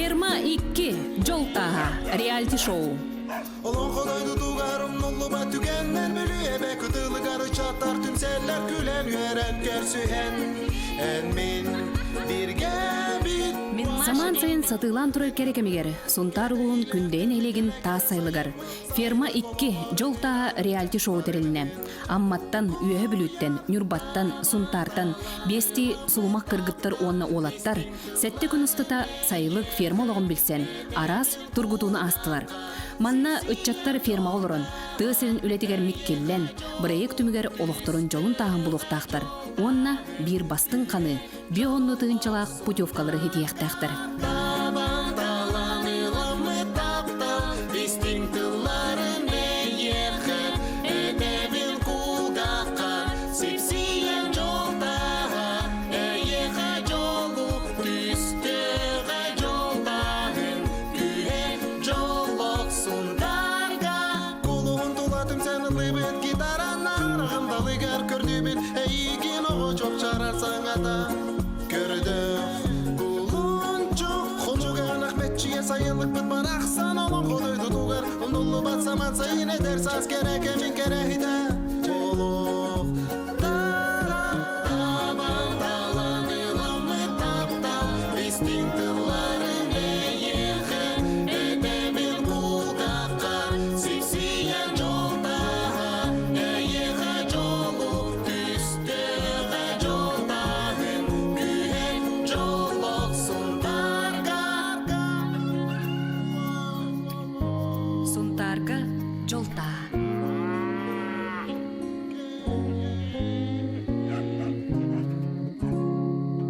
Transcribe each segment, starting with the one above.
Ферма 2 Дьол тааһа реалити-шоу. Олоҥхо дойдутугар умнуллубат түгэннэр Бүлүү эбэ кытылыгар ыччаттар түмсэллэр күлэн үөрэн көрсүһэн эн мин бииргэбит Самаан сайын сатыылаан турар кэрэ кэмигэр Сунтаар улууһун Күндэйэ нэһилиэгин таас сайылыгар Ферма 2 Дьол тааһа реалити-шоу тэрилиннэ. Амматтан, Үөһэ Бүлүүттэн, Ньурбаттан, Сунтаартан биэстии сулумах кыргыттар уонна уолаттар сэттэ күн устата сайылык ферма олоҕун билсэн, араас тургутууну аастылар. Манна ыччаттар фермаҕа олорон, тыа сирин үлэтигэр миккиллэн, бырайыак түмүгэр олохторун дьолун тааһын булуохтаахтар уонна биир бастыҥ ханыы биэ онну тыһыынчалаах путевкалары ситиһиэхтээхтэр. Табан ыламмыт таптал истиҥ тылларын эйиэхэ этэбин кулгаахха сипсийэн дьол тааһа эйиэхэ дьолу түстүөҕэ дьол тааһын күүһэ дьоллох сунтаарга Кулуһун тула түмсэн ыллыыбыт гитаранан хараҕым далыгар көрдүүбүт эйиигин оҕо чопчарар саҥата көрдөөх кулунчук хонугаанах мэччийэ сайылыкпыт барахсан олоҥхо дойдутугар умнуллубат саман сайын эдэр саас кэрэ кэмин кэрэһитэ олох Табан талан ыламмыт таптал истиҥ тылларын эйиэхэ этэбин кулгаахха сипсийэн дьол тааһа эйиэхэ дьолу түстүөҕэ дьол тааһын күүһэ дьоллох Сунтаарга Сунтаарга дьол тааһа.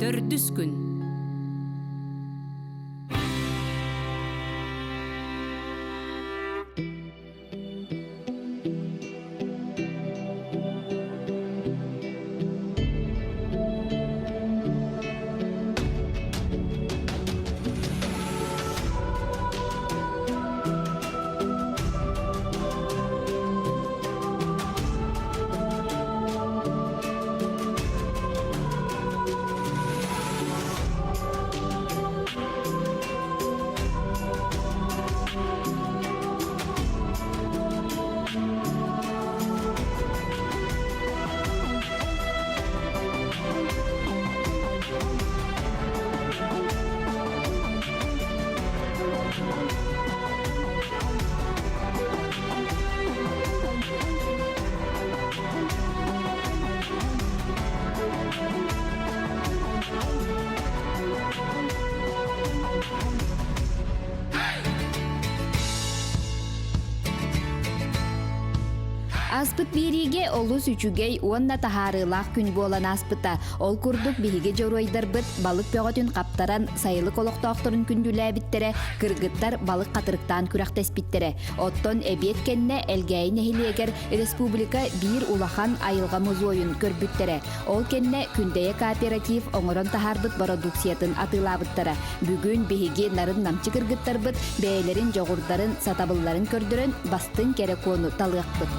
Төрдүс күн. Ааспыт биэриигэ олус үчүгэй уонна таһаарыылаах күн буолан ааспыта. Ол курдук биһиги дьоруойдарбыт балык бөҕөтүн хаптаран сайылык олохтоохторун күндүлээбиттэрэ, кыргыттар балык хатырыктаан күрэхтэспиттэрэ. Оттон эбиэт кэннэ Элгээйи нэһилиэгэр республика биир улахан айылҕа музейын көрбүттэрэ. Ол кэннэ Күндэйэ кооператив оҥорон таһаарбыт бородууксуйатын атыылаабыттара. Бүгүн биһиги нарын-намчы кыргыттарбыт бэйэлэрин дьоҕурдарын, сатабылларын көрдөрөн бастыҥ кэрэ куону талыахпыт.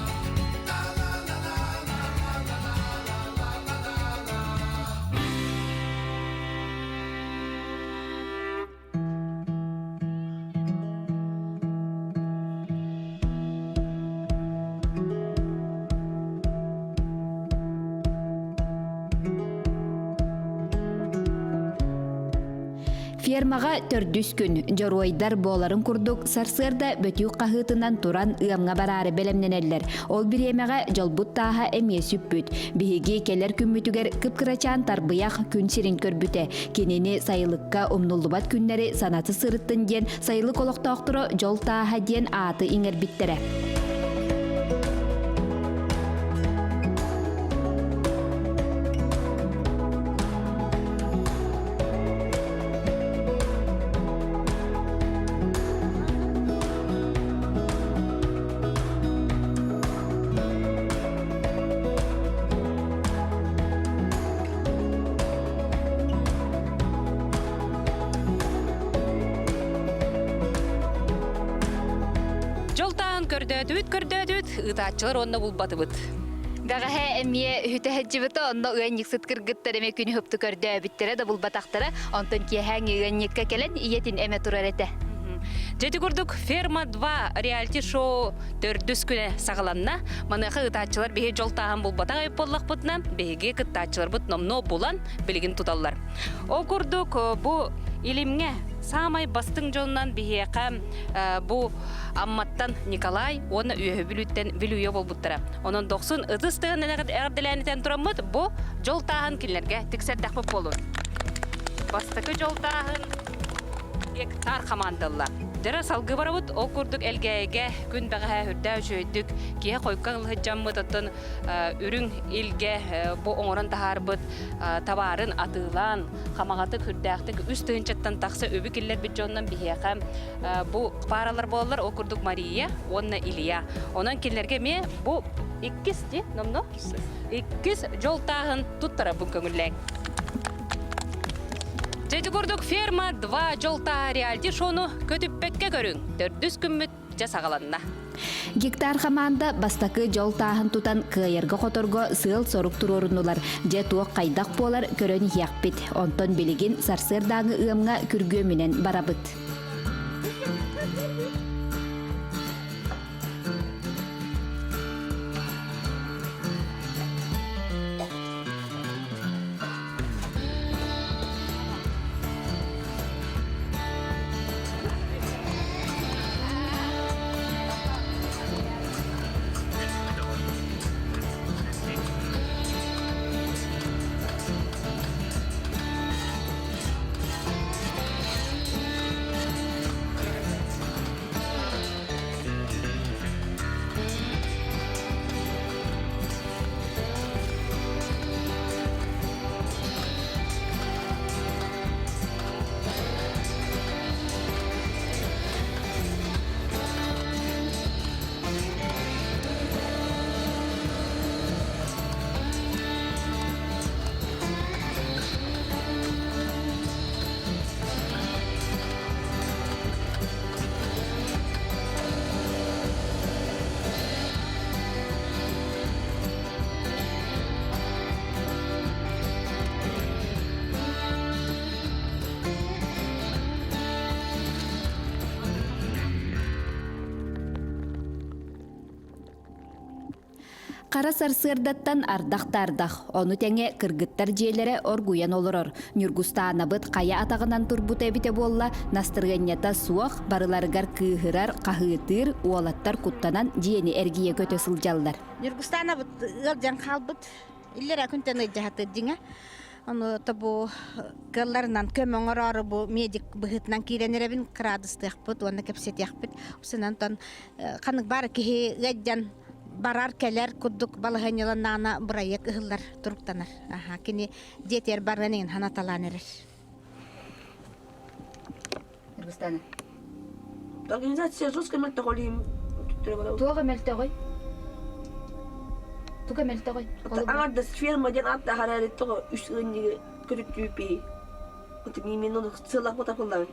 Фермаҕа төрдүс күн дьоруойдар буоларын курдук сарсыарда бөтүүк хаһыытынан туран ыамҥа бараары бэлэмнэнэллэр. Ол бириэмэҕэ дьолбут тааһа эмиэ сүппүт. Биһиги кэлэр күммүтүгэр кып-кырачаан тарбыйах күн сирин көрбүтэ. Кинини сайылыкка умнуллубат күннэри санаты сырыттын диэн сайылык олохтоохторо Дьол тааһа диэн ааты иҥэрбиттэрэ. Дьол тааһын көрдөөтүбүт, көрдөөтүбүт, ыытааччылар уонна булбатыбыт. Бэҕэһээ эмиэ үһүтэ сылдьыбыта, онно ыанньыксыт кыргыттар эмиэ күнү хыпту көрдөөбүттэрэ да булбатахтара. Онтон киэһээҥҥи ыанньыкка кэлэн ийэтин эмэ турар этэ. Дьэ ити курдук Ферма 2 реалити-шоу төрдүс күнэ саҕаланна. Маныаха ыытааччылар биһи дьол тааһын булбатах эбит буоллахпытына, биһиги кыттааччыларбыт номнуо булан билигин туталлар. Ол курдук бу илимҥэ саамай бастыҥ дьонунан биһиэхэ бу Амматтан Николай уонна Үөһэ Бүлүүттэн Вилюя буолбуттара. Онон дохсун ытыс тыһын эҕэрдэлээн этэн тураммыт бу дьол тааһын кинилэргэ тиксэрдэхпит буолун. Бастакы дьол тааһын гектар хамаандалла. Дьара салгыы барабыт, ол курдук Элгээйигэ күн бэҕэһээ үрдээ үчүгэйдик киһи хойукка ылыһыдьаммыт, оттон үрүҥ илгэ бу оҥорон таһаарбыт табаарын атыылаан, хамаҕатык, үрдээхтик 3 тыһыынчаттан тахса үбү киллэрбит дьоннон биһиэхэ бу пааралар буолаллар, ол курдук Мария уонна Илья. Онон кинилэргэ эмиэ бу иккис ди, номно? Иккис дьол тааһын туттарабын көҥүллээҥ. Дьэ ити курдук ферма 2 дьол тааһа реалити шоуну көтүппэккэ көрүҥ. Төрдүс күммүт дьэ саҕаланна. Гектар хамаанда бастакы дьол тааһын тутан кыайарга-хоторго сыал-сорук туруоруннулар. Дьэ туох хайдах буолар көрөн иһиэхпит. Онтон билигин сарсыардааҥы ыамҥа күргүөмүнэн барабыт. Хара сарсыардаттан ардах да ардах, ону тэҥэ кыргыттар дьиэлэрэ оргуйан олорор. Ньургустаанабыт хайа атаҕынан турбута эбитэ буолла, настырыанньата суох, барыларыгар кыыһырар, хаһыытыыр, уолаттар куттанан дьиэни эргийэ көтө сылдьаллар. Ньургустаанабыт ыалдьан хаалбыт. Иллэрэ күнтэн ыалдьаһатыр дьиҥэ. Ону тобу кыалларынан көмө оҥороору бу медик быһыытынан киирэн эрэбин кыраадыстыахпыт уонна кэпсэтиэхпит. Усунан ханнык баар киһи ыалдьан барар-кэлэр курдук балаһыанньаланнаҕына бырайыак ыһыллар туруктанар. Аха, кини дьиэтигэр барыан иҥин ханаталаан эрэр. Ньургустана. Организация жестко мөлтөҕөлүүм. Туох мөлтөҕүй? Туга мөлтөҕүй? Аҥардас ферма диэн ааттаах эрээри тоҕо үс ыанньыгы көтүттүүпүй. Мин ону сыаллах ботапыллабын.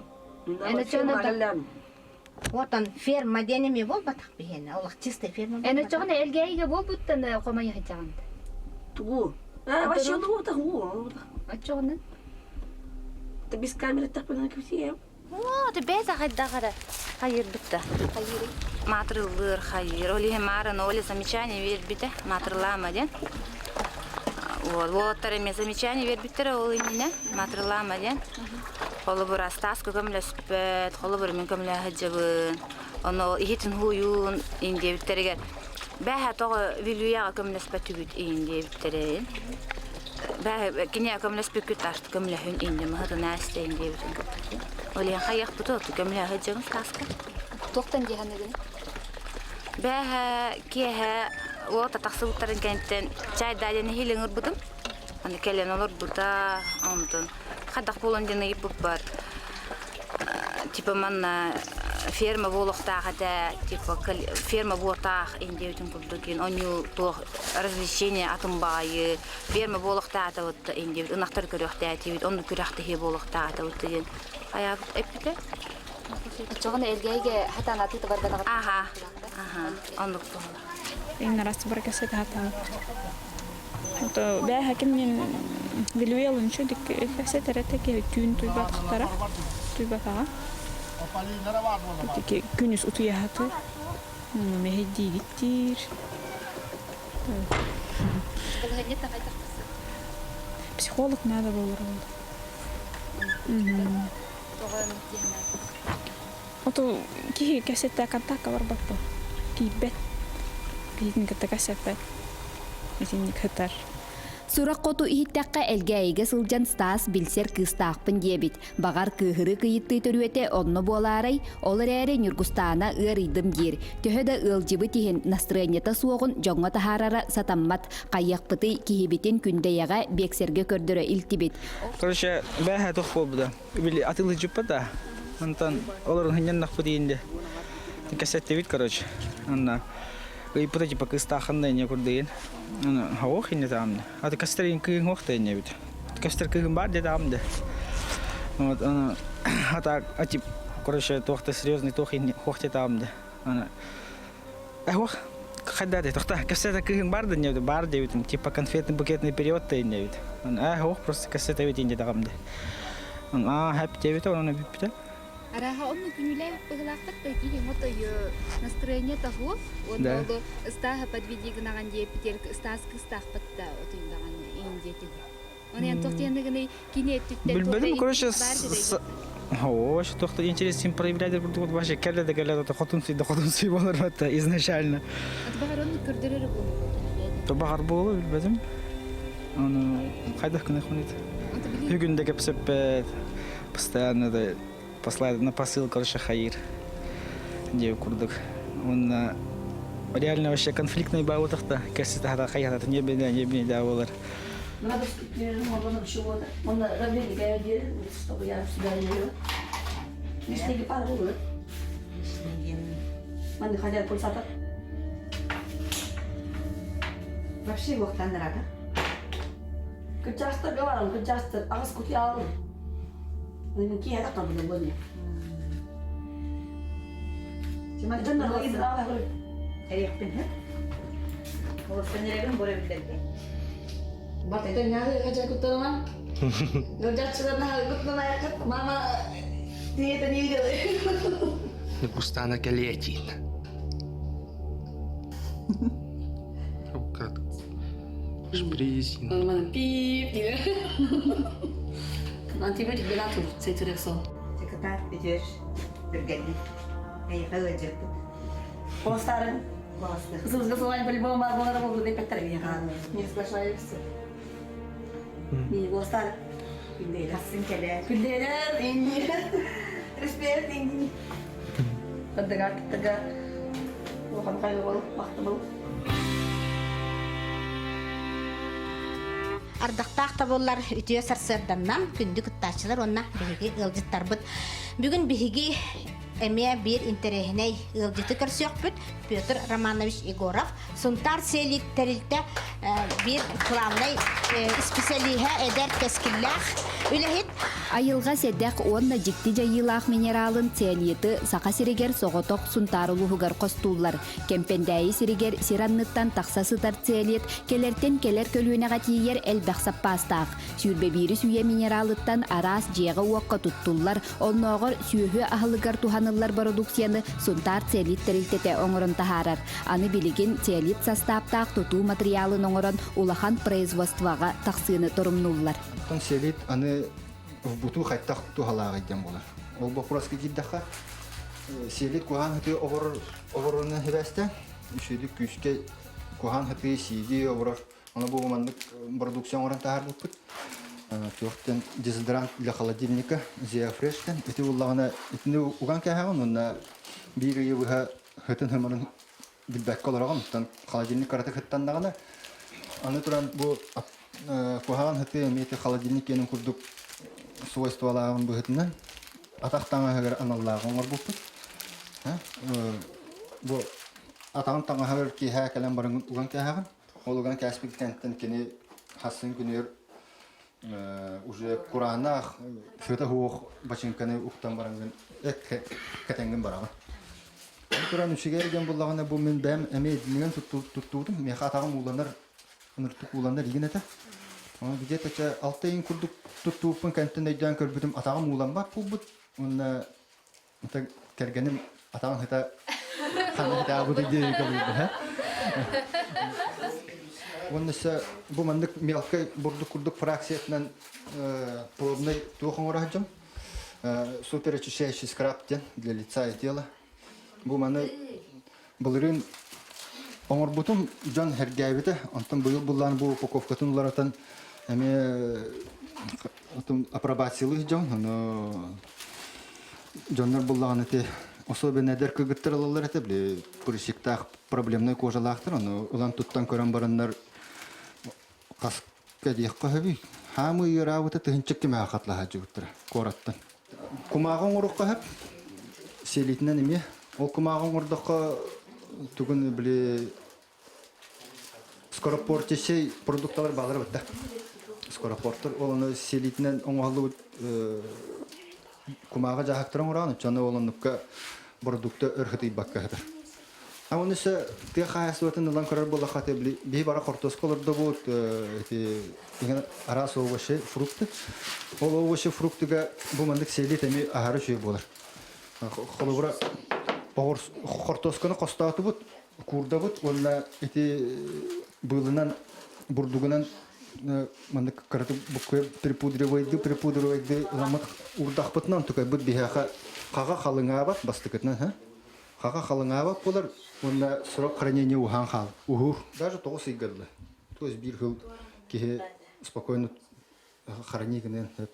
Отон ферма диэн эмиэ буолбатах биһиэнэ. Олох чистый ферма Эн оччоҕуна Элгээйигэ буолбуттан хомойо сылдьаҕын. Тугу? А, вообще ну тугу? Оччоҕуна? Ты без камеры так кэпсиэм. Оо, бэт хайдах эрэ хайырбыта. Маатырыллыыр хайыр. Ол иһин маарын Оля замечание биэрбитэ. Маатырылаама диэн. Вот, уолаттар эмиэ замечание биэрбиттэрэ ол иннинэ. Маатырылаама диэн. Холобур, Астааска көмөлөспөт, холобур, мин көмөлөһө сылдьабын. Ону иһитин хуйуун иин диэбиттэригэр бээһэ тоҕо Вилюяҕа көмөлөспөтүгүт иин диэбиттэрин. Бээһэ киниэхэ көмөлөспүккүт арт көмөлөһүн инньэ маһытын ээстэйин диэбитин курдук. Ол иһин хайыахпыт оту көмөлөһө сылдьабын Стаска. Туохтан дии Бээһэ киэһэ уота тахсыбыттарын кэнниттэн чайдаа диэн иһиилин ырбытым. Аны кэлэн олорбута, онтон хайдах буолан диэн ыйыппыппар типа манна ферма буолуохтаах этэ, типа ферма буотаах индиэбитин курдук онньуу туох развлечение атын баайы ферма буолуохтаатабыт индиэбит ынахтар көрүөхтээтибит онну күрэхтэһии буолуохтаатабыт диэн хайаабыт эппитэ Оччоҕуна Элгээйигэ хатан атыы барбатаҕа. Аха, аха, оннук буолла. Иҥнарас бары кэсэт хатаабыт. Ото бээһэ ким Вилюя лунчу дик кэсэт эрэ теке түүн туйбатахтара туйбатаҕа. Тики күнүс утуйаһаты мэһэйдиигиттиир. Психолог надо болар ол. Ото киһи кэсэтэ контакка барбаппын. Киирбэт. Киһитин кытта кэсэппэт. Итинник сытар. Сурах хоту иһиттэххэ Элгээйигэ сылдьан Стас билсэр кыыстаахпын диэбит. Баҕар кыыһырыы кыйыттыы төрүөтэ онно буолаарай, ол эрээри Ньургустаана ыарыйдым диир. Төһө да ыалдьыбыт иһин настырыанньата суоҕун дьоҥҥо таһаарара сатаммат. Хайыахпытый, киһибитин Күндэйэҕэ биэксэргэ көрдөрө илтибит. Короче, бээһэ туох буолбута. Били атыылыдьыппыт да. Онтон олорун хынньаннахпыт иинде. Кэсэттибит, короче. Анна ыйпыта типа кыстаахын да инне курдайын. Аны хауох инне таамды. Аты кастер кыын хуох да инне бит. Кастер кыын бар де таамды. Вот аны ата атип короче туохта серьезный туох инне хуох те таамды. Аны Эһуох хайда де тохта кэссета кыһын бар да не бар дебитин типа конфетный букетный период да иннебит. Эһуох просто кэссета бит инде дагамды. А хэп дебит оны бүппүтэ. Араха онну күнүлэ быһылаахтар да киһи мотой настроение того онно олу ыстааһа подведи гынаган диэппитер ыстаас кыстаахпат да отуйдаган индиэтин. Оны эн тохтиянныгыны кини өттүттэн Билбедим, короче, О, что то интерес им проявляет курдук вообще кэллэ да кэллэ да хотун сый да хотун сый болар это изначально. Баҕар онну көрдөрөр буолу. То баҕар буолу билбедим. Аны хайдах гына хонит. Бүгүн да кэпсэппэт. Постоянно да послать на посыл, короче, хайыр. Диэ курдук. Онна реально вообще конфликтный баутахта кэсси тахата хайата не бене не бене да болар. Надо чего-то. Он равненькая, чтобы я сюда не Лишние пар было. Маны хотят пульсатор. Вообще уохтан рада. Кычастыр говорим, кычастыр. Ағыз кути алым. Мен кие таққан бұны бұны. Эрехпин Олофенеребин боре билдерди. Мама, ты это не видела. Ньургустаана кэлиэтиин. Пип диир. Антибиотик белату цейтерексон. Кытаат үтүөр түргэнник. Эйиэхэ ыалдьыппыт. Постарын. Классно. Кызыбызга солай по-любому бар болар болду деп петтер Не соглашаешься. Не голостар. Күндейлер. Хассын кэлээр. Күндейлер, инди. Респект, инди. Кырдыга, кыттыга. Улахан кайгы бол, бакты бол. Ардахтаах табыллар үтүө сарсыарданнан күндү кыттааччылар уонна биһиги ыалдьыттарбыт. Бүгүн биһиги эмиэ биир интэриэһинэй ыалдьыты көрсүөхпүт Петр Романович Егоров Сунтаар Селик тэрилтэ биир главнай исписэлииһэ эдэр кэскиллээх үлэһит. Айылҕа сэдэх уонна дьикти дьайыылаах минералын цианиты Саха сиригэр соҕотох Сунтаар улууһугар хостууллар. Кэмпэндээйи сиригэр сир анныттан тахса сытар циалит кэлэртэн кэлэр көлүөнэҕэ тиийэр элбэх саппаастаах. Сүүрбэ биирис үйэ минералыттан араас дьиэҕэ-уокка туттуллар, оннооҕор сүөһү аһылыгар туһаныллар бородууксуйаны Сунтаар циалит тэрилтэтэ оҥорон таһаарар. Аны билигин циалит састааптаах тутуу матырыйаалын оҥорон улахан производствоҕа тахсыыны торумнууллар. Оттон селит аны бутуу хайтах туһалааҕый диэн буолар. Ол боппуруоска киирдэххэ, селит куһаан хытыы оҕорор оҕорорунан сибээстээн, үчүгэйдик күүскэ куһаан хытыы сииги оборор. Ону бу маннык продукция оҥорон таһаарбыппыт. Туохтан дезодорант для холодильника Зеофрештен ити буллаҕына итини уган кээһэҕин уонна биир ыйы быһа хытын хымырын билбэккэ олороҕун. Оттон холодильник кыратык хыттаннаҕына аны туран бу куһаҕан хыты эмиэ ити холодильник киэнин курдук свойстволааҕын быһыытынан атах таҥаһыгар аналлаах оҥорбуппут. Бу атаҕын таҥаһыгар киэһээ кэлэн баран уган кээһэҕин. Ол уган кээспит кэнниттэн кини хассын күнүгэр уже кураанах сыта суох бачыыҥканы уктан бараҥҥын кэтэҥҥин бараҕын. туран үчүгэй диэн буллаҕына бу мин бэйэм эмиэ итиннигэн туттубутум. Миэхэ атаҕым ууланар, ыныртык ууланар игин этэ. Ону где-то чэ алта ыйын курдук туттубуппун кэнтэн өйдөөн көрбүтүм атаҕым ууламмат буолбут. Уонна кэргэним атаҕын сыта ханна сытаабыты диэри кэлбит Уонна өссө бу маннык мелкай бурдук курдук фракциятынан пробный туох оҥоро сылдьым. Супер очищающий скраб диэн для лица и тела. Бу маны былырыын оҥорбутум дьон сэргээбитэ. Онтон быйыл буллаан бу упаковкатын уларытан эмиэ апробациялыыр дьон, ону дьоннор буллаҕына ити особенно эдэр кыргыттар ылаллар этэ, били прыщиктаах проблемнай кожалаахтар, ону ылан туттан көрөн бараннар хас кэлиэххэ сөбүй? Хаамыы ыараабыта тыһынчык кимэҕэ хатлаһааччыбыттара куораттан. Кумааҕы оҥоруохха сөп, сиэлитинэн эмиэ. Ол кумааҕы оҥордоххо тугун били скоропортящий продукталар баалар бытта. Скоропорттар ол ону сиэлитинэн оҥоһуллубут кумааҕы дьаһахтары оҥороон, оччону ол оннукка продукта өр хытыйбакка сытар. А оны өссө тыа хаһаайыстыбатын ылан көрөр буоллахха, биһи бара хортуоска олордобут, эти араас овощи, фрукты. Ол овощи, фруктыга бу маннык сиэлит эми аһары үчүгэй буолар. Холобура, хортуосканы хостоотубут, куурдабыт уонна ити быылынан, бурдугунан маннык кыратык буккуйа припудривайды, припудривайды ыламмыт уурдахпытынан тукайбыт биһиэхэ хаҕа халыҥаабат бастакытынан, Хаха халыҥаабат буолар уонна срок хранения уһаан хаал уһуур. Даже тоҕус ыйга дылы. То есть биир сыл киһи спокойно храни гыныан сөп.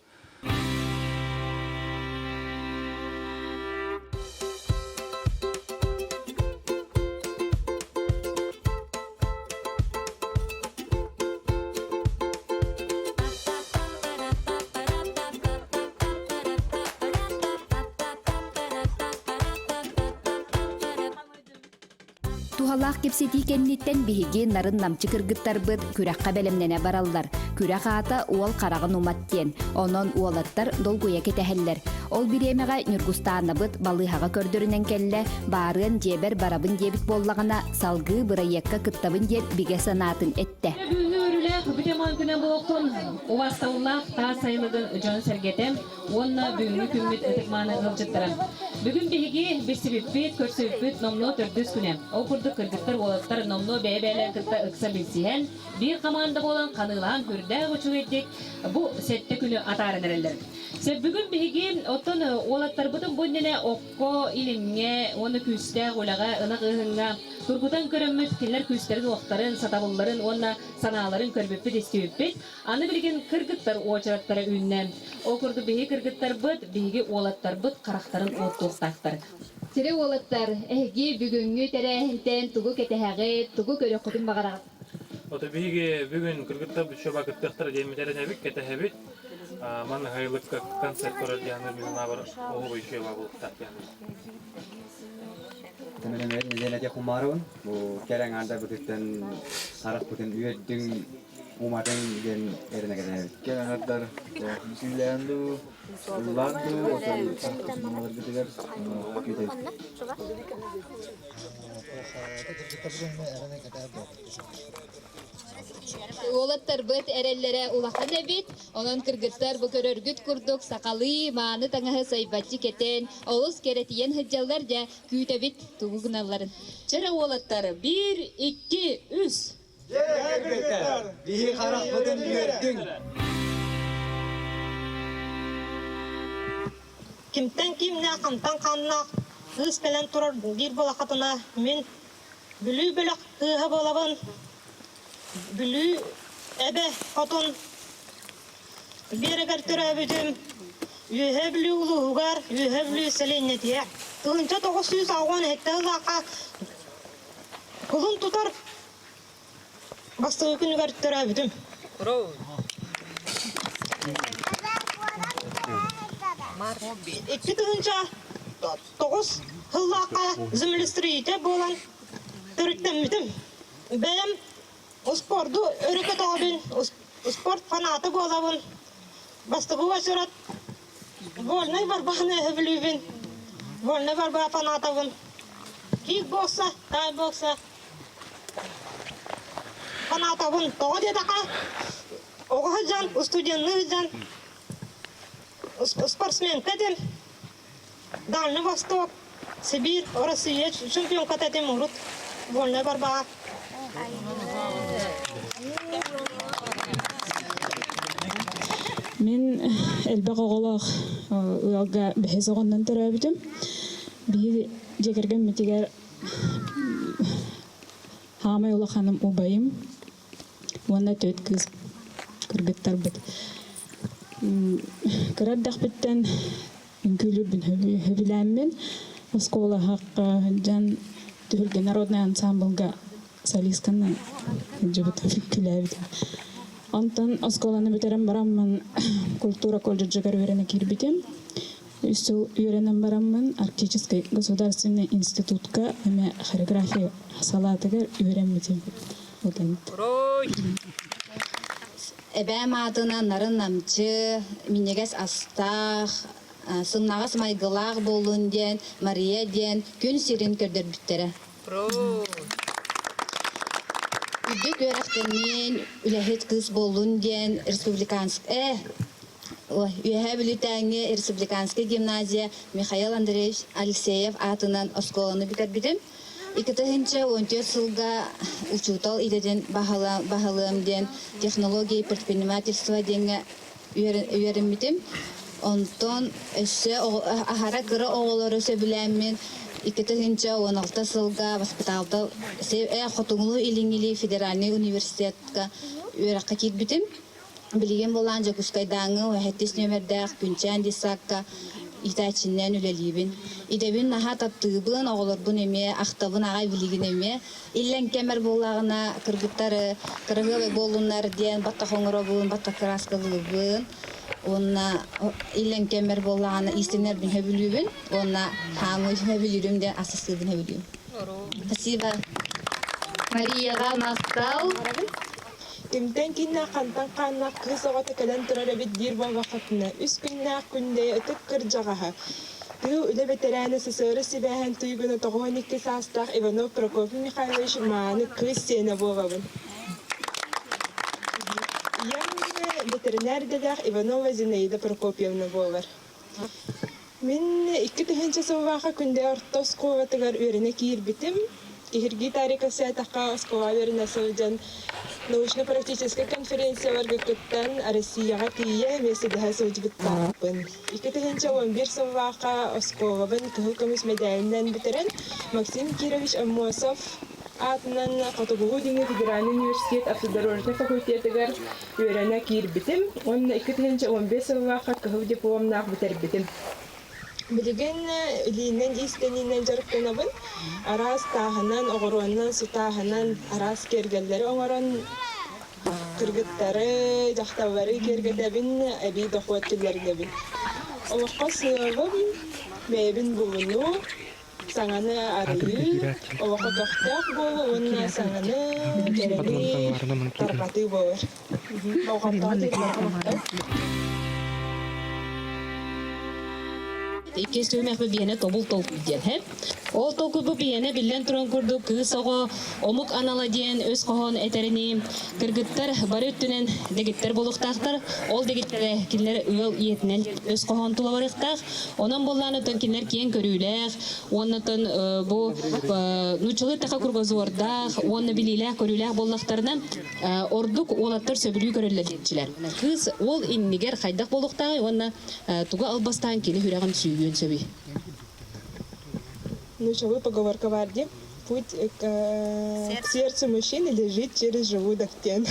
Туһалаах кэпсэтии кэнниттэн биһиги нарын-намчы кыргыттарбыт күрэххэ бэлэмнэнэ бараллар. Күрэх аата уол хараҕын умат диэн. Онон уолаттар долгуйа кэтэһэллэр. Ол бириэмэҕэ Ньургустаанабыт балыыһаҕа көрдөрүнэн кэллэ, баарыан дьиэбэр барабын диэбит буоллаҕына, салгыы бырайыакка кыттабын диэн бигэ санаатын эттэ. Бүгүҥҥү үөрүүлээх бүтэ күнэ буолуохтун убастабыллаах таас сайылыгын дьон-сэргэтэ уонна бүгүҥҥү күммүт ытык-мааны ыалдьыттара. Бүгүн биһиги билсибиппит, көрсүбүппүт номнуо төрдүс күнэ. Ол курдук кыргыттар, уолаттар номнуо бэйэ-бэйэлэрин кытта ыкса билсиһэн, биир хамаанда буолан ханыылаһан сүрдээх үчүгэйдик бу сэттэ күнү атааран эрэллэр. Сөп бүгүн биһиги оттон уолаттарбытын бу иннинэ окко, илимҥэ уонна күүстээх үлэҕэ, ынах ыһыҥҥа тургутан көрөммүт, кинилэр күүстэрин-уохтарын, сатабылларын уонна санааларын көрбүппүт-истибиппит. Аны билигин кыргыттар уочараттара үүннэ. Ол курдук биһиги кыргыттарбыт, биһиги уолаттарбыт харахтарын уоттуохтаахтар. Сири уолаттар, эһиги бүгүҥҥү тэрээһинтэн тугу кэтэһэҕит, тугу көрүөххүтүн баҕараҕыт? Ото биһиги бүгүн кыргыттар бүччөба кыттыахтара диэммит эрэнэбит, кэтэһэбит. Манна Хайылыкка концерт көрөр диэн мин бар оһуба үчүгэй буолуохтаах диэн. Тэмэнэн нэдиэлэ кумаарыбын. Бу кэлэн аҥаардарбытыттан харахпытын үөрдүҥ, уматыҥ диэн эрэнэ кэтэһэбит. Кэлэн аҥаардар сүүлээн дуу, ыллаан дуу, отон саҥаларгытыгар күүтэбит. Уолаттарбыт эрэллэрэ улахан эбит, онон кыргыттар бу көрөргүт курдук сахалыы мааны таҥаһы сайбаччы кэтэн, олус кэрэтийэн сылдьаллар дьэ, күүтэбит тугу гыналларын. Чэрэ уолаттар, биир, икки, үс! Дьэ, кыргыттар, биһи харахпытын үөрдүҥ! Кимтэн кимнээх, хантан ханнаах кыыс кэлэн турар диир буолахатына, мин Бүлүү бөлөх кыыһа буолабын. Бүлүү эбэ хотун биэрэгэр төрөөбүтүм. Үөһээ Бүлүү улууһугар, Үөһээ Бүлүү сэлиэнньэтигэр 1997 сыллаахха кулун тутар бастакы күнүгэр төрөөбүтүм. 2009 сыллаахха землестроитель буолан төрүттэммитим. Бэйэм успуорду өрө көтөҕөбүн, спорт фаната буолабын. Бастакы уочарат вольнай борбаны өһөбүлүүбүн, вольнай борба фанатабын. Кикбокса, тайбокса фанатабын. Тоҕо диэтэххэ, оҕо сылдьан, студенныы сылдьан спортсменка этим. Дальний Восток, Сибирь, Россия чемпионката этим урут вольная борьба. Мин элбэх оҕолоох ыалга бэһис оҕоннон төрөөбүтүм. Биһиги дьиэ кэргэммитигэр хаамай улаханым убайым уонна түөрт кыыс кыргыттарбыт. Кыра эрдэхпиттэн үҥкүүлүүрбүн сөбүлээммин оскуолаһахха сылдьан Түһүлгэ народнай ансаамбылга солистканан сылдьыбытым, үҥкүүлээбитим. Онтон оскуоланы бүтэрэн бараммын культура колледжыгар үөрэнэ киирбитим. Үс сыл үөрэнэн бараммын Арктическай государственнай институтка эмэ хореография салаатыгар үөрэммитим. Эбээм аатынан нарын-намчы, минньигэс астаах, сымнаҕас майгылаах буоллун диэн Мария диэн күн сирин көрдөрбүттэрэ. Үрдүк үөрэхтэниин үлэһит кыыс буоллун диэн республиканскай Үөһээ Бүлүүтээҥҥи республиканскай гимназия Михаил Андреевич Алексеев аатынан оскуоланы бүтэрбитим. 2014 сылга учуутал идэтин баһылыам диэн технология и предпринимательство диэҥҥэ үөрэммитим. Онтон өссө аһара кыра оҕолору сөбүлээммин 2016 сылга воспиталта Хотугулуу-Илиҥҥи федеральнай университетка үөрэххэ киирбитим. Билигин булаан Дьокуускайдааҥҥы уһэттис нүөмэрдээх Күнчээн детсадка иитээччиннээн үлэлиибин. Идэбин наһаа таптыыбын, оҕолорбун эмиэ ахтабын аҕай билигин эмиэ. Иллэҥ кэмэр буоллаҕына кыргыттары кыраһыабай буоллуннар диэн баттах оҥоробун, баттах кырааскалыыбын. Уонна иллэҥ кэммэр буоллаҕына иистэнэрбин сөбүлүүбүн уонна хаамыы сөбүлүүрүм диэн ас астыырбын сөбүлүүм. Спасибо. Марияҕа махтал. Кимтэн кииннээх хантан хааннаах кыыс оҕото кэлэн турар эбит диир буоллаххытына, үс күннээх Күндэйэ ытык кырдьаҕаһа, тыыл үлэ бэтэрээнэ СССР сибээһин туйгуна 92 саастаах Иванов Прокопий Михайлович мааны кыыс сиэнэ буолабын. Ийэм бэтэринээр идэлээх Иванова Зинаида Прокопьевна буолар. Мин 2000 сыллаахха Күндэ орто оскуолатыгар үөрэнэ киирбитим. Киһиргии таарыйа кэпсээтэххэ, оскуолаҕа үөрэнэ сылдьан научно-практическай конференцияларга кыттан Россияҕа тиийэ миэстэдэһэ сылдьыбыттаахпын. 2011 сыллаахха оскуолабын кыһыл көмүс мэдээлинэн бүтэрэн Максим Кирович Аммосов аатынан Хотугулуу-Илиҥҥи федеральнай университет автодорожнай факультетыгар үөрэнэ киирбитим уонна 2015 сыллаахха кыһыл дипломнаах бүтэрбитим. Билигин илиинэн иистэниинэн дьарыктанабын. Араас тааһынан, оҕуруонан, сутааһынан араас киэргэллэри оҥорон кыргыттары, дьахталлары киэргэтэбин, эбии дохуот киллэринэбин. Олоххо сыалым бэйэбин булунуу, саҥаны арыйыы, олоххо көхтөөх буолуу уонна саҥаны, кэрэни тарҕатыы буолар. Болҕомтоҕо тиэрдэргэ махтал. Иккис түһүмэхпит биһиэнэ тобул толкуй диэн һэ. Ол толкуйбут биһиэнэ биллэн туран курдук кыыс оҕо омук анала диэн өс хоһоон этэринии кыргыттар бары өттүнэн дэгиттэр буолуохтаахтар. Ол дэгиттэрэ кинилэр ыал ийэтинэн өс хоһоон тула барыахтаах. Онон буоллаан оттон кинилэр киэҥ көрүүлээх уонна оттон бу нууччалыы таха кругозордаах уонна билиилээх-көрүүлээх буоллахтарына ордук уолаттар сөбүлүү көрөллөр диэччилэр. Кыыс уол иннигэр хайдах буолуохтааҕый уонна тугу албастаан кини сүрэҕин сүүйүөн сөбүй? Нууччалыы поговорка баар дии. Путь к сердцу мужчины лежит через желудок диэн.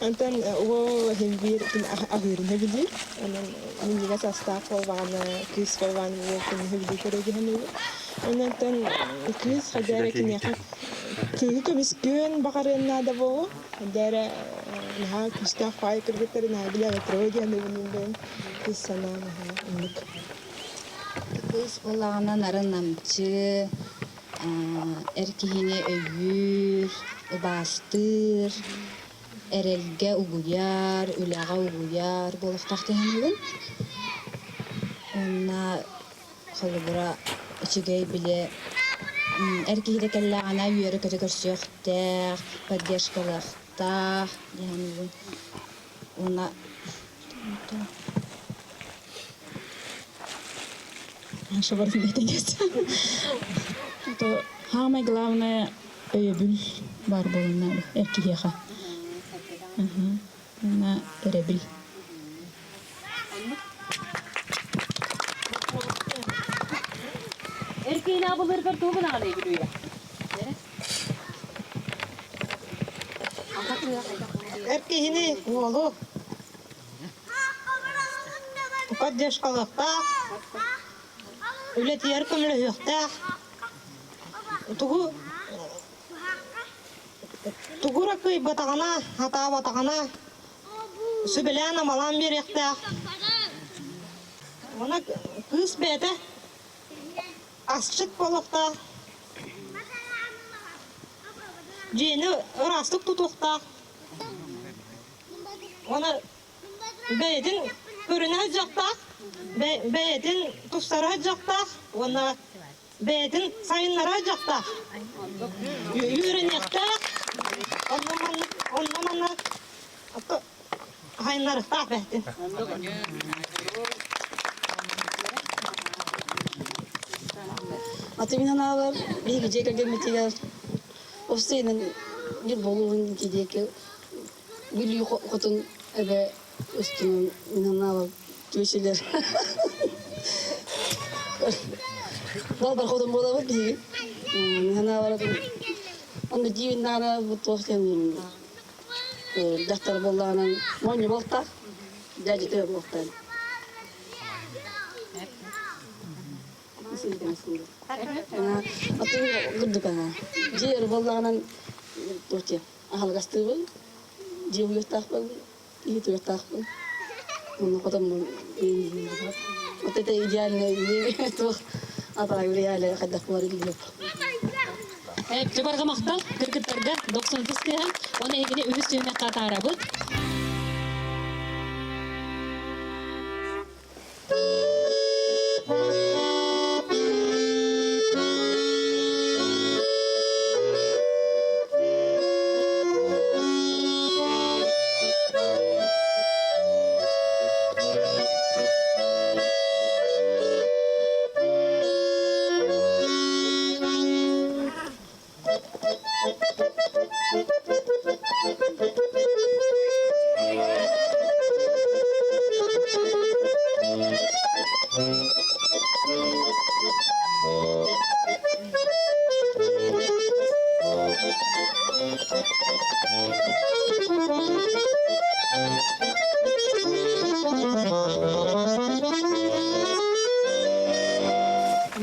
Онтон уол иһин биир күн аһыырын билиир. Онон минньигэс астаах буолбаҕына, кыыс буолбаҕына уол күнүһү билии көрө диһэн Онон кыыс хайдара киниэхэ кыыһы көмүскүөн баҕарыан наада буолуо. Хайдара наһаа күүстээх баай кыргыттары наһаа билэҕит диэн бэйэм кыыс санаа наһаа оннук. Кыыс буоллаҕына нарын-намчы, эр киһини өйүүр, убаастыыр, эрэлгэ угуйар, үлэҕэ угуйар буолуохтаах дии Уонна холобура үчүгэй били Эр киһи кэллэҕинэ үөрэ-көтө көрсүөхтээх, поддержкалыахтаах дии саныыбын. Уонна Самое главное өйөбүл баар буолуон эр киһиэхэ. Уонна эрэбил. Эр киһини абылыыргар тугу гынаҕыный Бүлүүгэ? Эр киһини уолу поддержкалыахтаах, үлэтигэр көмөлөһүөхтээх. Тугу тугу эрэ кыайбатаҕына, хатаабатаҕына сүбэлээн-амалаан биэриэхтээх. Уонна кыыс бэйэтэ асчыт буолуохтаах, дьиэни ыраастык тутуохтаах. Уонна бэйэтин көрүнэ сылдьыахтаах, бэйэтин тупсара сылдьыахтаах уонна бэйэтин сайыннара сылдьыахтаах, үөрэниэхтээх, онно манна сайыннарыахтаах бэйэтин. Аты мин анаабар биһиги дьиэ кэргэммитигэр уопсайынан биир буолуон диэки Бүлүү хотун эбэ устунан мин анаабар түөчүлэр Далбар хотун буолабыт биһиги. Мин анаабар онно дьиибин наана бу туох диэн дьахтар буоллаҕынан моонньу буолтаах, дьээдьитэ буолтаах. Атын курдук ана. Дьиэ буоллаҕынан туох диэн аһылгастыыбын, дьиэ уйуохтаахпын, иһит уйуохтаахпын. Онно хотоммун Вот это идеальное туох атаҕа реалия хайдах буолар билбэт. Чабарга махтал, кыргыттарга 93 кыһа, оны эһигини үһүс түһүмэххэ атаарабыт.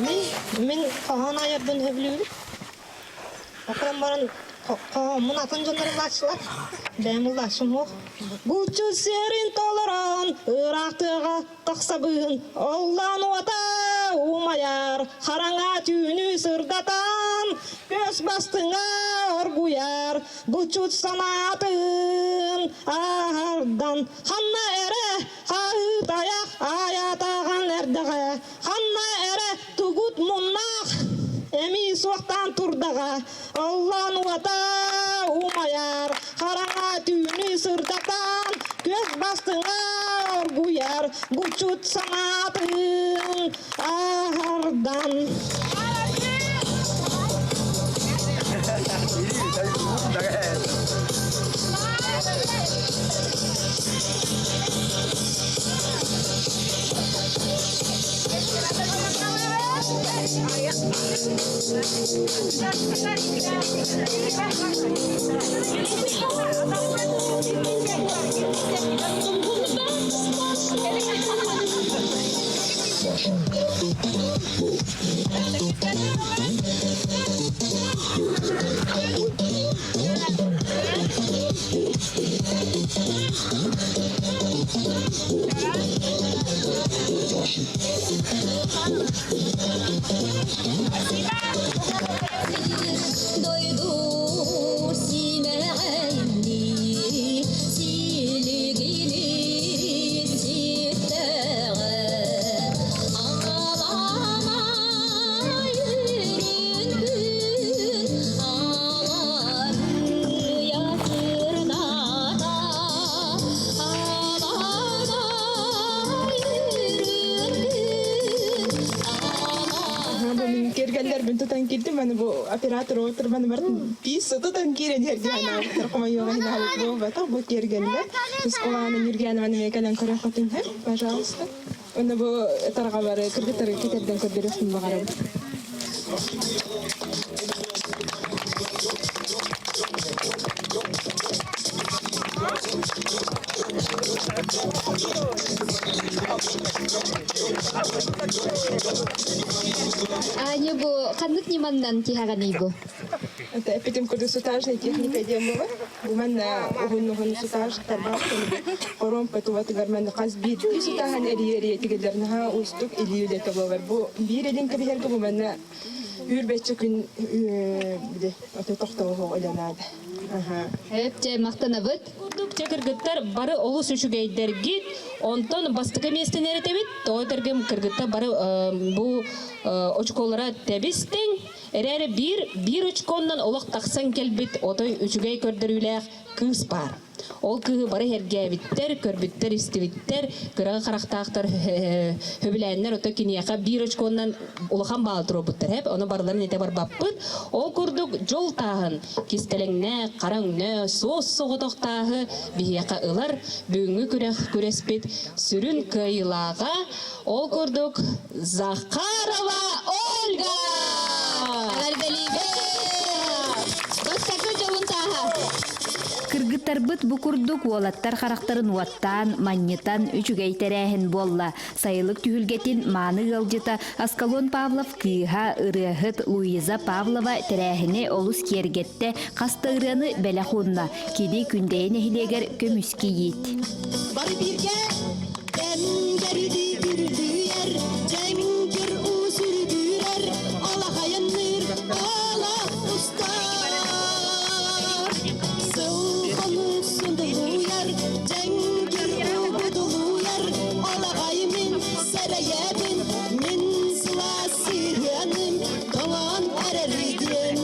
Мин мин хоһоон айарбын сөбүлүүбүн. Окон баран хоһооммун атын дьоннор ылааччылар. Бэйэм ылааччым суох. Булчут сиэрин толорон, ыраах тыаҕа тахсабын, оллоон уота умайар, хараҥа түүнү сырдатан, көс бастыҥа оргуйар, булчут санаатын аһардан, ханна эрэ хаһыытайах айаатаҕан эрдэҕэ, Ханна эрэ тугут муннаах эмиий суохтаан турдаҕа, оллоон уота умайар, хараҥа түүнү сырдатан, күөс бастыҥа оргуйар, булчут санаатын аһардан. Дойду симэҕинии силигилии ситтэҕэ аҕалаамай үрүҥ. Гитарбын тутан киирдим, аны бу оператор отурбаны бартын пис тутан киирэн иһэргэ хомойуоҕа иһин буолбатах бу киэргэллэр. Тускулааны Нюргянованы эмиэ кэлэн көрүөххүтүн сөп, пожалуйста. Уонна бу тарҕалары кыргыттары кэтэрдэн көрдөрүөхпүн баҕарабын. Аня бу ханнык ньыманнан тиһэҕиний бу? Это эпитим курдук сутажная техника диэн буолар. Бу манна уһун-уһун сутаж тарбах хоруомпа тубатыгар манна хас биирдии сутааһын эрийэ-эрийэ тигиллэр наһаа уустук илии үлэтэ буолар. Бу биир илин кэбиһэргэ бу манна үүрбэччэ күн били ото тохтолоһуох үлэ наада. Эп махтанабыт. Курдук чэ кыргыттар бары олус үчүгэйдэргит. Онтон бастакы миэстэни эрэтэбит. Тоҕо этэргим кыргыттар бары бу очколара тэбис-тэҥ. Эрээри биир биир очконнан олох тахсан кэлбит отой үчүгэй көрдөрүүлээх кыыс баар. Ол кыыһы бары сэргээбиттэр, көрбүттэр, истибиттэр, кыраҕы харахтаахтар хөбүлээннэр ото киниэхэ биир очконнан улахан баал туруорбуттар хэп, ону барыларын этэ барбаппыт. Ол курдук дьол тааһын кистэлэҥнээх, хара өҥнөөх, суос соҕотох тааһы биһиэхэ ылар бүгүҥҥү күрэх күрэспит сүрүн кыайыылааҕа ол курдук Захарова Ольга! Эҕэрдэлиибит! Бастакы дьолун тааһа! Кыргыттарбыт бу курдук уолаттар харахтарын уоттаан, манньытан үчүгэй тэрээһин буолла. Сайылык түһүлгэтин мааны ыалдьыта Аскалон Павлов кыыһа, ырыаһыт Луиза Павлова тэрээһини олус киэргэттэ, хас да ырыаны бэлэх уунна. Кини Күндэйэ нэһилиэгэр көмүс кийиит. Бары бииргэ Кэм-кэрди күрдүйэр, дьэҥкир уу сүргүрэр, алахайынныыр алах устар. Сыл хонук сундулуйар, дьэҥкир уу будулуйар, алаҕай мин сэрэйэбин, мин сылаас сыһыаным тоҥон эрэр диэн.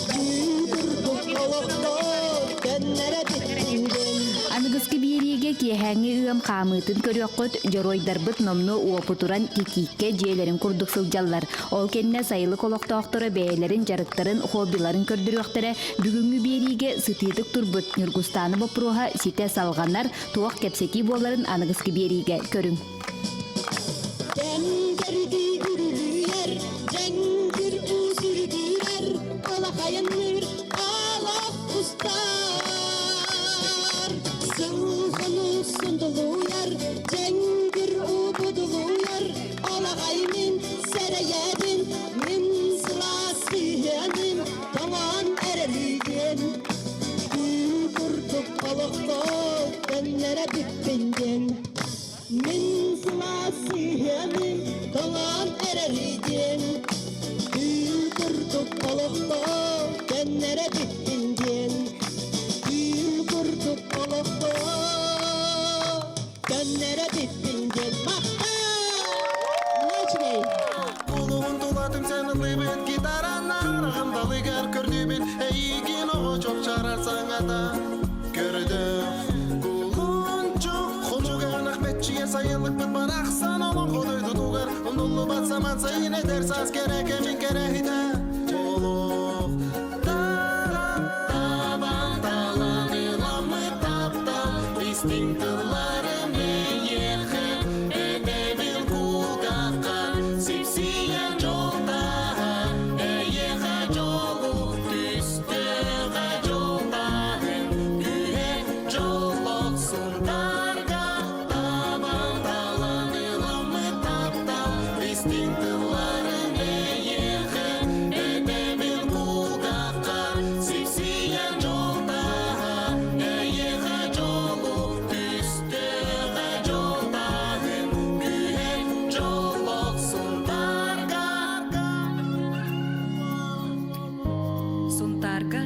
Түүн курдук олохто төннөрө бүттүн Аныгыскы биэриигэ киэһээҥҥи ыам хаамыытын көрүөххүт, дьоруойдарбыт номнуо уопутуран титииккэ дьиэлэрин курдук сылдьаллар. Ол кэннэ сайылык олохтоохторо бэйэлэрин дьарыктарын, хоббиларын көрдөрүөхтэрэ. Бүгүҥҥү биэриигэ сытыытык турбут Ньургустааны боппуруоһа ситэ салҕанар, туох кэпсэтии буоларын аныгыскы биэриигэ көрүҥ. Кэм кэрдии үрүлүйэр, дьэҥкир уу сүргүрэр, алахайынныыр алах устар. Сыл-хону сундулуйар, дьэҥкир уу будулуйар, алаҕай мин сэрэйэбин, мин сылаас сыһыаным тоҥон эрэлийдиэн. Түүн курдук олоххо төннөрө бүппүн диэн. Мин сылаас сыһыаным тоҥон эрэрийдиэн, Түүл курдук олоххо төннөрө бүттүн диэн. Түүл курдук олоххо төннөрө бүттүн диэн. Махтал! Улуһун тула түмсэн ыллыыбыт гитаранан Араҕым далыгар көрдүүбүт эйиигин оҕо чопчарар саҥата Көрдөөх кулунчук хонугаанах мэччийэ сайылыкпыт барахсан олоҥхо дойдутугар умнуллубат саман сайын эдэр саас кэрэ кэмин кэрэһитэ Олох табан талан ыламмыт таптал истиҥ тылларым эйиэхэ этэбил кулгаахха сипсийэн дьол тааһа эйиэхэ дьолу түстэҕэ дьол тааһын күүһэ дьоллох сунтаарга табан талан ыламмыт таптал истиҥ тылларым эйиэхэ этэбил кулгаахха сипсийэн дьол тааһа эйиэхэ дьолу түстэҕэ дьол тааһын күүһэ дьоллох сунтаарга Сунтаарга